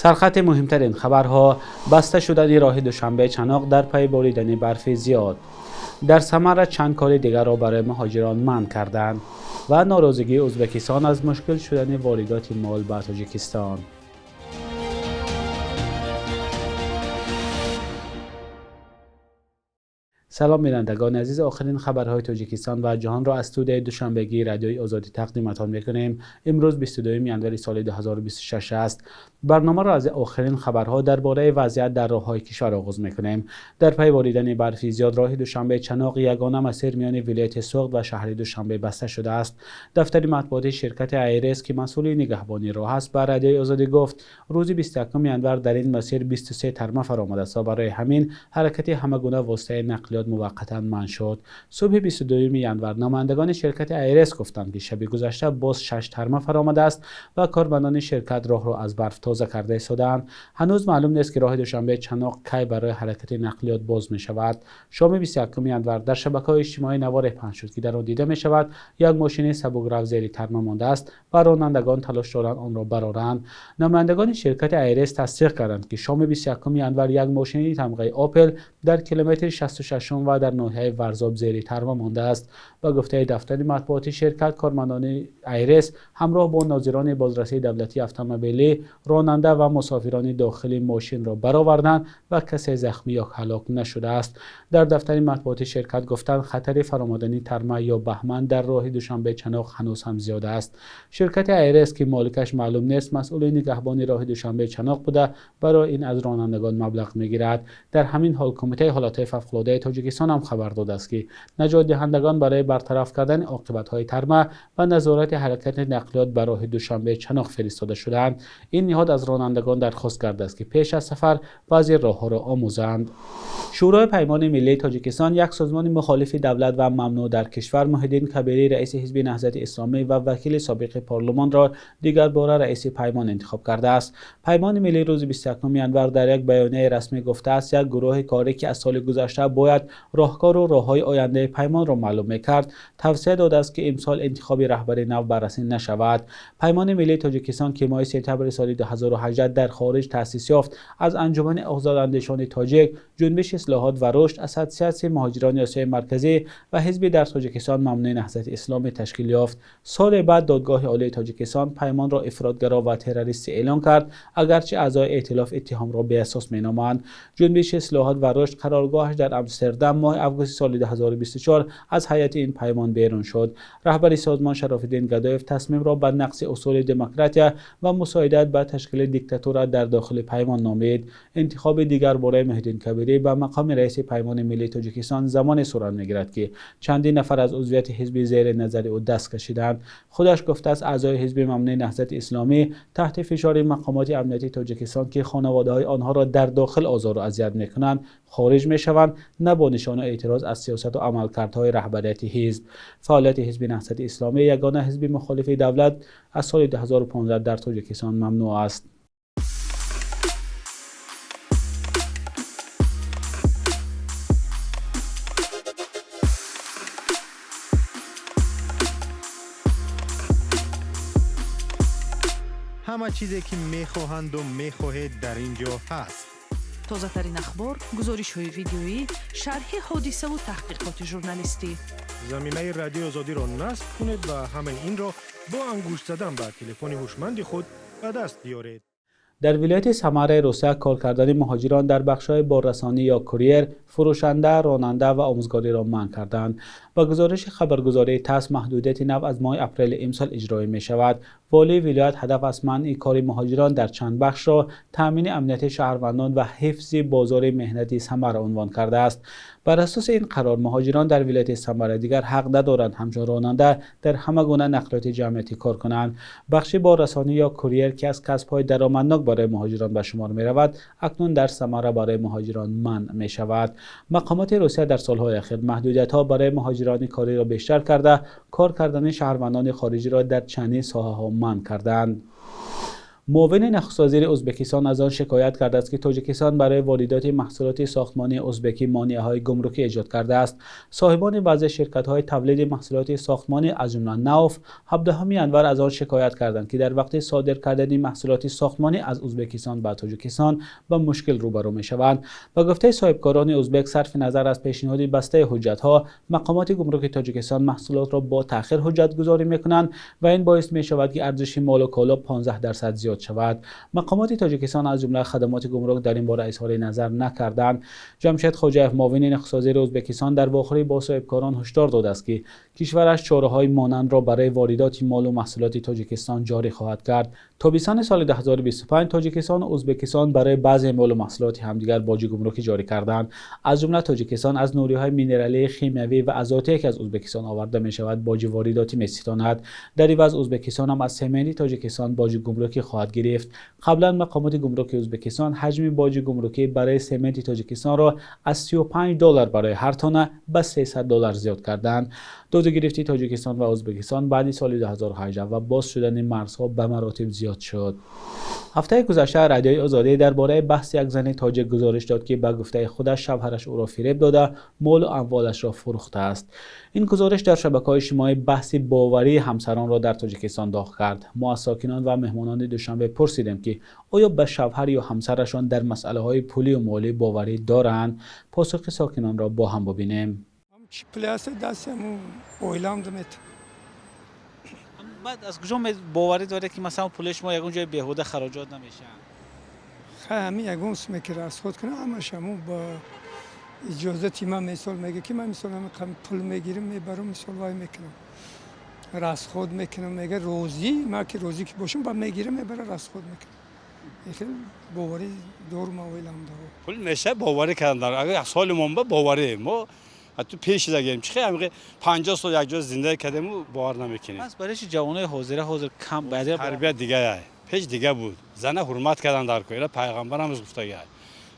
Сархати муҳимтарин хабарҳо: баста шудани роҳи Душанбе-Чаноқ дар пайи боридани барфи зиёд. Дар Самара чанд кори дигарро барои муҳоҷирон манъ карданд ва норозигии Ӯзбекистон аз мушкил шудани воридоти мол ба Тоҷикистон. Салом бинандагони азиз, охирин хабарҳои Тоҷикистон ва ҷаҳонро аз студияи душанбегии Радиои Озодӣ тақдимтон мекунем. Имрӯз 22 январи соли 2026 аст. Барномаро аз охирин хабарҳо дар бораи вазъият дар роҳҳои кишвар оғоз мекунем. Дар пайи боридани барфи зиёд, роҳи Душанбе-Чаноқ, ягона масир миёни вилояти Суғд ва шаҳри Душанбе баста шудааст. Дафтари матбуотии ширкати АИРС, ки масъули нигаҳбонии роҳ аст, ба Радиои Озодӣ гуфт рӯзи 21 январ дар ин масир 23 тарма фаромадааст ва барои ҳамин ҳаракати ҳамагуна воситаи нақлиёт муваққатан манъ шуд. Субҳи 22 январ намояндагони ширкати АИРС гуфтанд, ки шаби гузашта боз 6 тарма фаромадааст ва кормандони ширкат роҳро аз барф тоза карда истодаанд. Ҳанӯз маълум нест, ки роҳи Душанбе-Чаноқ кай барои ҳаракати нақлиёт боз мешавад. Шоми 21 январ дар шабакаҳои иҷтимоӣ наворе паҳн шуд, ки дар он дида мешавад як мошини сабукрав зери тарма мондааст ва ронандагон талош доранд онро бароранд. Намояндагони ширкати АИРС тасдиқ карданд, ки шоми 21 январ як мошини тамғаи Опел дар километри 66 ва дар ноҳияи Варзоб зери тарма мондааст. Ба гуфтаи дафтари матбуотии ширкат, кормандони АИРС ҳамроҳ бо нозирони бозрасии давлатии автомобилӣ ронанда ва мусофирони дохили мошинро бароварданд ва касе захмӣ ё ҳалок нашудааст. Дар дафтари матбуотии ширкат гуфтанд, хатари фаромадани тарма ё баҳман дар роҳи Душанбе-Чаноқ ҳанӯз ҳам зиёд аст. Ширкати АИРС, ки моликаш маълум нест, масъули нигаҳбони роҳи Душанбе-Чаноқ буда, барои ин аз ронандагон маблағ мегирад. Дар ҳамин ҳол Кумитаи ҳолатҳои фавқулодаи Тоҷикистон ҳам хабар додааст, ки наҷотдиҳандагон барои бартараф кардани оқибатҳои тарма ва назорати ҳаракати нақлиёт ба роҳи Душанбе-Чаноқ фиристода шудаанд. Ин ниҳод аз ронандагон дархост кардааст, ки пеш аз сафар баъзе роҳҳоро омӯзанд. Шӯрои Паймони Миллии Тоҷикистон, як созмони мухолифи давлат ва мамнӯъ дар кишвар, Муҳиддин Кабирӣ, раиси Ҳизби Наҳзати Исломӣ ва вакили собиқи парлумонро дигарбора раиси паймон интихоб кардааст. Паймони Миллӣ рӯзи 21 январ дар як баёнияи расмӣ гуфтааст, як гурӯҳи корӣ, ки аз соли гузашта бояд роҳкор ва роҳҳои ояндаи паймонро маълум мекард, тавсия додааст, ки имсол интихоби раҳбари нав баррасӣ нашавад. Паймони Миллии Тоҷикистон, ки моҳи сентябри соли 2018 дар хориҷ таъсис ёфт, аз Анҷумани озодандешони тоҷик, Ҷунбиши ислоҳот ва рушд, Ассотсиатсияи муҳоҷирони Осиёи Марказӣ ва ҳизби дар Тоҷикистон мамнӯи Наҳзати Исломӣ ташкил ёфт. Соли баъд Додгоҳи Олии Тоҷикистон паймонро ифротгаро ва террористӣ эълон кард, агарчи аъзои эътилоф иттиҳомро беасос меноманд. Ҷунбиши ислоҳот ва рушд қароргоҳаш дар Амстердам моҳи августи соли 2024 аз ҳайати ин паймон берун шуд. Раҳбари созмон Шарофиддин Гадоев тасмимро ба нақси усули демократия ва мусоидат ба ташкили диктатура дар дохили паймон номид. Интихоби дигарбораи Муҳиддин Кабирӣ ба мақоми раиси Паймони Миллии Тоҷикистон замоне сурат мегирад, ки чандин нафар аз узвияти ҳизби зери назари ӯ даст кашиданд. Худаш гуфтааст, аъзои ҳизби мамнӯи Наҳзати Исломӣ таҳти фишори мақомоти амниятии Тоҷикистон, ки хонаводаҳои онҳоро дар дохил озору азият мекунанд, хориҷ мешаванд, на бо нишони эътироз аз сиёсат ва амалкардҳои раҳбарияти ҳизб. Фаъолияти Ҳизби Наҳзати Исломӣ, ягона ҳизби мухолифи давлат, аз соли 2015 дар Тоҷикистон мамнӯъ аст. Ҳама чизе ки мехоҳанду мехоҳед дар ин ҷо ҳаст. Тозатарин ахбор, гузоришҳои видеоӣ, шарҳи ҳодисаву таҳқиқоти журналистӣ. Замимаи Радиои Озодиро насб кунед ва ҳамаи инро бо ангушт задан ба телефони ҳушманди худ ба даст биёред. Дар вилояти Самараи Русия кор кардани муҳоҷирон дар бахшҳои боррасонӣ ё курьер, фурӯшанда, ронанда ва омӯзгориро манъ карданд. Ба гузориши хабаргузории ТАСС, маҳдудияти нав аз моҳи апрели имсол иҷроӣ мешавад. Волии вилоят ҳадаф аз манъи кори муҳоҷирон дар чанд бахшро таъмини амнияти шаҳрвандон ва ҳифзи бозори меҳнати Самара унвон кардааст. Бар асоси ин қарор, муҳоҷирон дар вилояти Самара дигар ҳақ надоранд ҳамчун ронанда дар ҳама гуна нақлиёти ҷамъиятӣ кор кунанд. Бахши боррасонӣ ё курьер, ки аз касбҳои даромаднок барои муҳоҷирон ба шумор меравад, акнун дар Самара барои муҳоҷирон манъ мешавад. Мақомоти Русия дар солҳои ахир маҳдудиятҳо барои муҳоҷирони кориро бештар карда, кор кардани шаҳрвандони хориҷиро дар чандин соҳаҳо манъ кардаанд. Муовини нахуствазири Ӯзбекистон аз он шикоят кардааст, ки Тоҷикистон барои воридоти маҳсулоти сохтмонии ӯзбекӣ монеаҳои гумрукӣ эҷод кардааст. Соҳибони баъзе ширкатҳои тавлиди маҳсулоти сохтмонӣ, аз ҷумла Науф, 17 январ аз он шикоят карданд, ки дар вақти содир кардани маҳсулоти сохтмонӣ аз Ӯзбекистон ба Тоҷикистон ба мушкил рӯбарӯ мешаванд. Ба гуфтаи соҳибкорони ӯзбек, сарфи назар аз пешниҳоди бастаи ҳуҷҷатҳо, мақомоти гумруки Тоҷикистон маҳсулотро бо таъхир ҳуҷҷатгузорӣ мекунанд ва ин боис мешавад, ки арзиши мол ва коло 15% зиёд шавад. Мақомоти Тоҷикистон, аз ҷумла хадамоти гумрук, дар ин бора изҳори назар накарданд. Ҷамшед Хоҷаев, муовини нахуствазири Ӯзбекистон, дар вохӯрӣ бо соҳибкорон ҳушдор додааст, ки кишвараш чораҳои монандро барои воридоти мол ва маҳсулоти Тоҷикистон ҷорӣ хоҳад кард. Тобистони соли 2025 Тоҷикистон ва Ӯзбекистон барои баъзе мол ва маҳсулоти ҳамдигар боҷи гумрукӣ ҷорӣ карданд. Аз ҷумла Тоҷикистон аз нуриҳои минералӣ, химиявӣ ва азотие, ки аз Ӯзбекистон оварда мешавад, боҷи воридотӣ меситонад. Дар иваз Ӯзбекистон ҳам аз сементи Тоҷикистон боҷи гумрукӣ хоҳад гирифт. Қаблан мақомоти гумруки Ӯзбекистон ҳаҷми боҷи гумрукӣ барои сементи Тоҷикистонро аз $35 барои ҳар тонна ба $300 зиёд карданд. Додугирифти Тоҷикистон ва Ӯзбекистон баъди соли 2018 ва боз шудани марзҳо ба маротиб зиёд шуд. Ҳафтаи гузашта Радиои Озодӣ дар бораи баҳси як зани тоҷик гузориш дод, ки ба гуфтаи худаш шавҳараш ӯро фиреб дода, молу амволашро фурӯхтааст. Ин гузориш дар шабакаҳои иҷтимоӣ баҳси боварии ҳамсаронро дар Тоҷикистон доғ кард. Мо аз сокинон ва меҳмонони Душанбе пурсидем, ки оё ба шавҳар ё ҳамсарашон дар масъалаҳои пулию молӣ боварӣ доранд? Посухи сокинонро бо ҳам бубинем. Чӣ пуле ҳаст дастам оилам дамет. Баъд аз куҷо боварӣ доред, ки масалан пули шумо ягон ҷои беҳуда хароҷот намешавад? Хай, ҳамин ягон суме ки расход кунам, ҳамаш ҳамун ба иҷозати ман. Мисол мега, ки ман мисол ҳамин пул мегирам, мебарам, мисол вай мекунам, расход мекунам. Мега розӣ, ман ки розӣ ки бошам, ба мегирам, мебара, расход мекунам. Хеле боварӣ дорум оилам. Пул меша боварӣ кардан, агар соли мон ба боварӣ мо ҳатто пеш задагем, чӣ хел 50 сол якҷо зиндагӣ кардему бовар намекунем. Пас барои чи ҷавонои ҳозира ҳозир кам тарбият дигар, пеш дигар буд. Зана ҳурмат кардан дар кор, пайғамбарам гуфтага,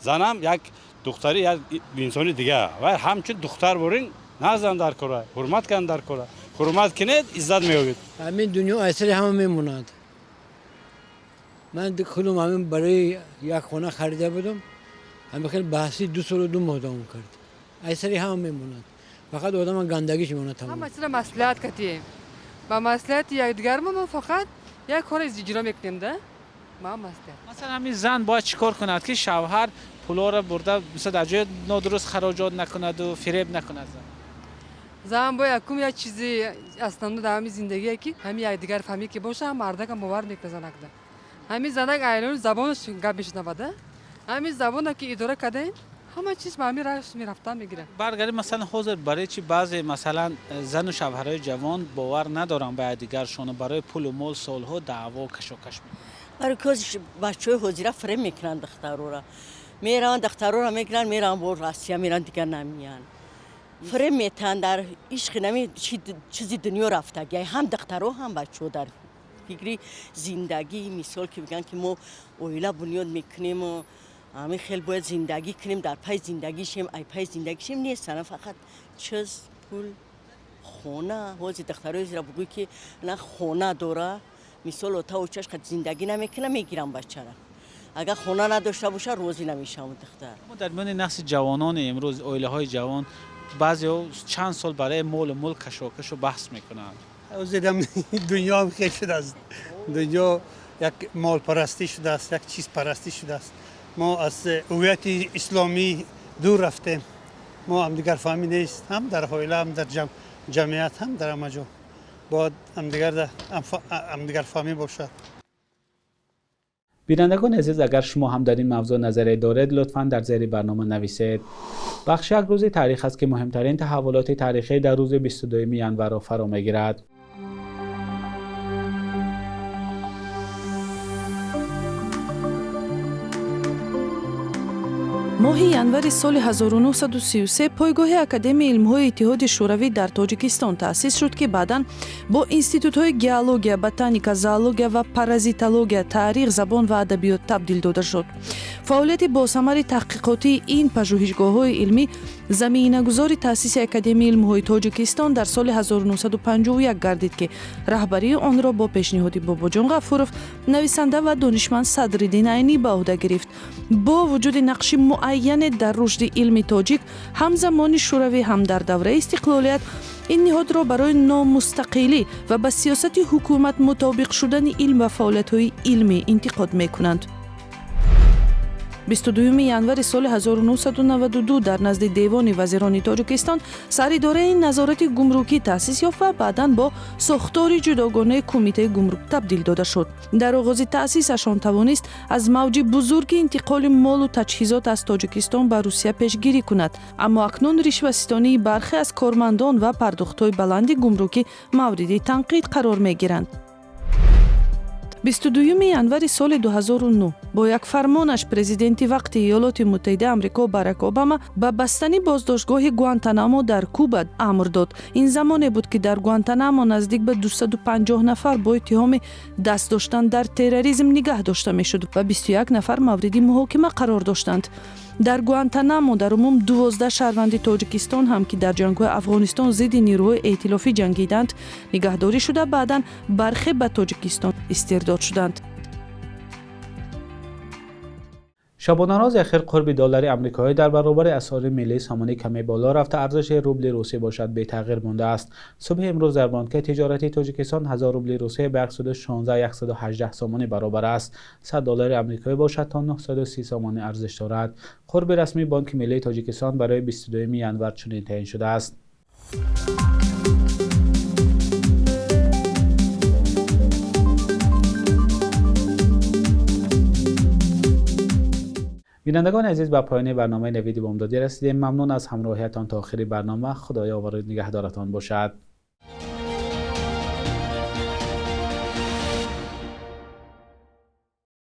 занам як духтари, як инсони дигар ва ҳамчун духтар бурин назан дар кора, ҳурмат кардан дар кора. Ҳурмат кинед, иззат меёбед. Ҳамин дунё асари ҳама мемонад. Ман худам ҳамин барои як хона харида будам, ҳамин хел баҳси 2 солу 2 моҳ давом кард. Асари ҳама мемонад, фақат одама гандагиш мемонад, тамом. Ҳама чизро маслиҳат кардем, ба маслиҳати якдигармо мо фақат як кора иҷро мекунем да ма маслиҳат. Масалан, ҳамин зан бояд чӣ кор кунад, ки шавҳар пулҳоро бурда, мисол, дар ҷои нодуруст хароҷот накунаду фиреб накунад зан? Зан бояд якум як чизи основно дар ҳамин зиндагие, ки ҳамин якдигар фаҳмӣ ки боша, ҳам мардакам бовар мекунад занакда. Ҳамин занак айлони забонаш гап мешунавада, ҳамин забона ки идора кардем, ҳама чиз ба ҳамин роҳ мерафтан мегирад. Баргардем, масалан, ҳозир барои чи баъзе, масалан, зану шавҳарои ҷавон бовар надоранд ба якдигаршону барои пулу мол солҳо даъво, кашокаш мекунанд? Барои ки бачаҳои ҳозира фиреб мекунанд духтарора. Мераванд, духтарора мегиранд, мераванд бо Россия, мераванд, дигар намеянд. Фиреб метаҳанд. Дар ишқи нами чизи дунё рафтагиай ҳам духтаро, ҳам бачаҳо дар фикри зиндагӣ, мисол ки бигӯянд, ки мо оила бунёд мекунему ҳамин хел бояд зиндагӣ кунем, дар пай зиндагишем, ай пай зиндагишем нестана, фақат чиз, пул, хона. Ҳозир духтарои зира бугӯй, ки на хона дора, мисол, ота очаш қад зиндагӣ намекуна, мегирам бачара. Агар хона надошта боша, розӣ намешавам духтар. Аммо дар миёни насли ҷавонони имрӯз, оилаҳои ҷавон, баъзеҳо чанд сол барои молу мулк кашокашу баҳс мекунанд. Ҳозирам дунё ҳам хел шудааст. Дунё як молпарастӣ шудааст, як чизпарастӣ шудааст. Мо аз ҳувияти исломӣ дур рафтем. Мо ҳамдигарфаҳмӣ нест, ҳам дар оила, ҳам дар ҷамъият, ҳам дар ҳама ҷо. Бояд ҳамдигарфаҳмӣ бошад. Бинандагони азиз, агар шумо ҳам дар ин мавзӯъ назаре доред, лутфан дар зери барнома нависед. Бахши «Як рӯзи таърих» аст, ки муҳимтарин таҳаввулоти таърихӣ дар рӯзи 22 январро фаро мегирад. Моҳи январи соли 1933 пойгоҳи Академияи илмҳои Иттиҳоди Шӯравӣ дар Тоҷикистон таъсис шуд, ки баъдан бо институтҳои геология, ботаника, зоология ва паразитология, таърих, забон ва адабиёт табдил дода шуд. Фаъолияти босамари таҳқиқотии ин пажӯҳишгоҳҳои илмӣ заминагузори таъсиси Академияи илмҳои Тоҷикистон дар соли 1951 гардид, ки раҳбарии онро бо пешниҳоди Бобоҷон Ғафуров нависанда ва донишманд Садриддин Айнӣ ба ӯҳда гирифт. Бо вуҷуди нақши муайяне дар рушди илми тоҷик ҳам замони шӯравӣ, ҳам дар давраи истиқлолият, ин ниҳодро барои номустақилӣ ва ба сиёсати ҳукумат мутобиқ шудани илм ва фаъолиятҳои илмӣ интиқод мекунанд. 22 январи соли 1992 дар назди Девони вазирони Тоҷикистон Саридораи назорати гумрукӣ таъсис ёфт ва баъдан бо сохтори ҷудогонаи Кумитаи гумрук табдил дода шуд. Дар оғози таъсисашон тавонист аз мавҷи бузурги интиқоли молу таҷҳизот аз Тоҷикистон ба Русия пешгирӣ кунад, аммо акнун ришваситонии бархе аз кормандон ва пардохтҳои баланди гумрукӣ мавриди танқид қарор мегиранд. 22 январи соли 2009 бо як фармонаш президенти вақти Иёлоти Муттаҳидаи Амрико Барак Обама ба бастани боздоштгоҳи Гуантанамо дар Куба амр дод. Ин замоне буд, ки дар Гуантанамо наздик ба 250 нафар бо иттиҳоми даст доштан дар терроризм нигаҳ дошта мешуд ва 21 нафар мавриди муҳокима қарор доштанд. Дар Гуантанамо дар умум 12 шаҳрванди Тоҷикистон ҳам, ки дар ҷангҳои Афғонистон зидди нирӯҳои эътилофӣ ҷангиданд, нигаҳдорӣ шуда, баъдан бархе ба Тоҷикистон истирдод шуданд. Шабонарӯзи ахир қурби доллари амрикоӣ дар баробари асъори миллии сомонӣ каме боло рафта, арзиши рубли русӣ бошад бетағйир мондааст. Субҳи имрӯз дар бонки тиҷоратии Тоҷикистон 1000 рубли русия ба 116-118 сомонӣ баробар аст. 100 доллари амрикоӣ бошад то 930 сомонӣ арзиш дорад. Қурби расмии Бонки миллии Тоҷикистон барои 22 январ чунин таъин шудааст. Бинандагони азиз, ба поёни барномаи Навиди Бомдодӣ расидем. Мамнун аз ҳамроҳиятон то охири барнома. Худоё вори нигаҳдоратон бошад.